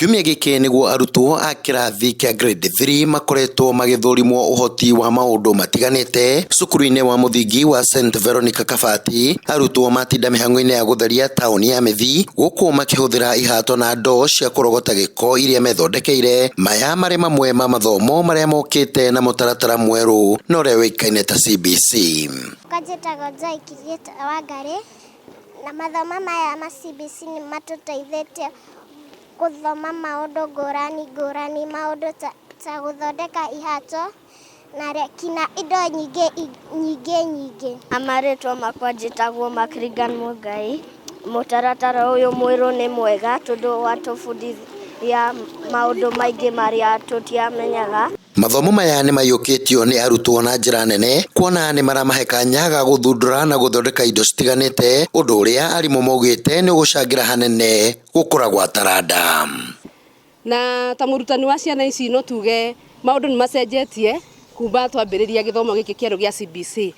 Kiumia gĩkĩ nĩguo arutwo a kĩrathi kĩa grade 3 makoretwo magĩthũrimwo ũhoti wa maũndũ matiganĩte cukuru-inĩ wa mũthingi wa St Veronica Kabati. Arutwo matinda mĩhang'o-inĩ ya gũtheria taũni ya Mĩthii gũkũ makĩhũthĩra ihato na ndoo cia kũrogota gĩko iria methondekeire. Maya marĩ mamwe ma mathomo marĩa mokĩte na mũtaratara mwerũ na ũrĩa ũĩkaine ta CBC. Kwa njĩtagwo Joy Kirieta Wangari na mathomo maya ma CBC nĩ matũteithĩtie gũthoma maũndũ ngũrani ngũrani, maũndũ ta gũthondeka ihato na reki na indo nyingĩ nyingĩ nyingĩ. Marĩtwa makwa njĩtagwo Macrigan Mũngai. Mũtaratara ũyũ mwerũ nĩ mwega tondũ watũbundithia maũndũ maingĩ marĩa tũtiamenyaga. Mathomo maya nĩ maiyũkĩtio nĩ arutwo na njĩra nene kuona nĩ maramahe kanya ga gũthundũra na gũthondeka indo citiganĩte, ũndũ ũrĩa arimũ maugĩte nĩ ũgũcangĩra hanene gũkũra gwa taranda. Na ta mũrutani wa ciana ici, no tuge maũndũ nĩ macenjetie kuma twambĩrĩria gĩthomo gĩkĩ kĩerũ gĩa CBC.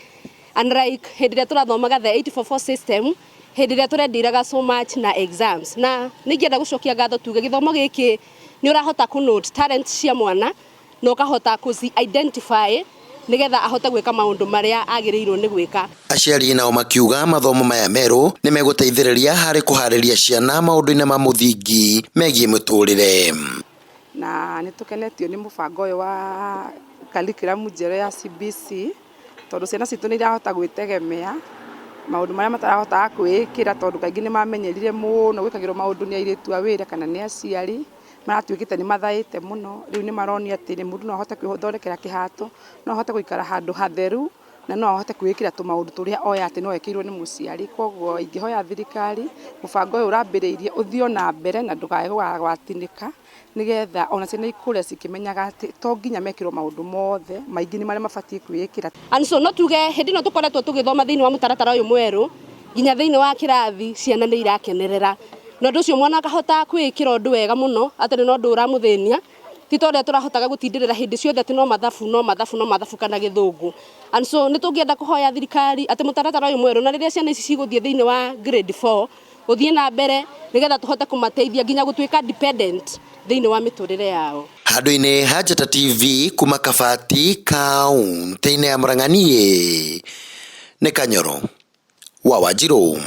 Unlike hĩndĩ ĩrĩa tũrathomaga the 844 system, hĩndĩ ĩrĩa tũrendeiraga so much na exams. Na nĩ ingĩenda gũcokia ngatho, tuge gĩthomo gĩkĩ nĩ ũrahota kũ note talent cia mwana na ũkahota kũci identify nĩgetha ahote gwĩka maũndũ marĩa agĩrĩirwo nĩ gwĩka. Aciari nao makiuga mathomo maya merũ nĩ megũteithĩrĩria harĩ kũharĩria ciana maũndũ-inĩ ma mũthingi megiĩ mũtũrĩre. Na nĩ tũkenetio nĩ mũbango ũyũ wa curriculum njerũ ya CBC, tondũ ciana citũ nĩ irahota gwĩtegemea maũndũ marĩa matarahotaga kwĩĩkĩra, tondũ kaingĩ nĩ mamenyerire mũno gwĩkagĩrwo maũndũ nĩ airĩtu a wĩra kana nĩ aciari. Maratuĩkĩte nĩ mathaĩte mũno. Rĩu nĩ maronio atĩ mũndũ no ahote kwĩthondekera kĩhato, no ahote gũikara handũ hatheru, na no ahote kwĩĩkĩra tũmaũndũ tũrĩa oĩ atĩ no ekĩirwo nĩ mũciari. Koguo ingĩhoya thirikari, mũbango ũyũ ũrambĩrĩirie ũthiĩ o na mbere na ndũkae gwatinĩka, nĩgetha ona ciana ikũre cikĩmenyaga atĩ to nginya mekĩrwo maũndũ mothe, maingĩ nĩ marĩa mabatiĩ kwĩĩkĩra. And so no tuge hĩndĩ ĩno tũkoretwo tũgĩthoma thĩinĩ wa mũtaratara ũyũ mwerũ, nginya thĩinĩ wa kĩrathi ciana nĩ irakenerera, na ũndũ ũcio mwana akahota kwĩĩkĩra ũndũ wega mũno atarĩ na ũndũ ũramũthĩnia, ti ta ũrĩa tũrahotaga gũtindĩrĩra hĩndĩ ciothe atĩ no mathabu, no mathabu, no mathabu kana Gĩthũngũ. And so nĩ tũngĩenda kũhoya thirikari atĩ mũtaratara ũyũ mwerũ, na rĩrĩa ciana ici cigũthiĩ thĩinĩ wa grade 4, gũthiĩ na mbere nĩgetha tũhote kũmateithia nginya gũtuĩka dependent thĩinĩ wa mĩtũrĩre yao. Handũ-inĩ ha Njata TV kuma Kabati, kaũntĩ-inĩ ya Murang'a, niĩ nĩ Kanyoro wa Wanjirũ.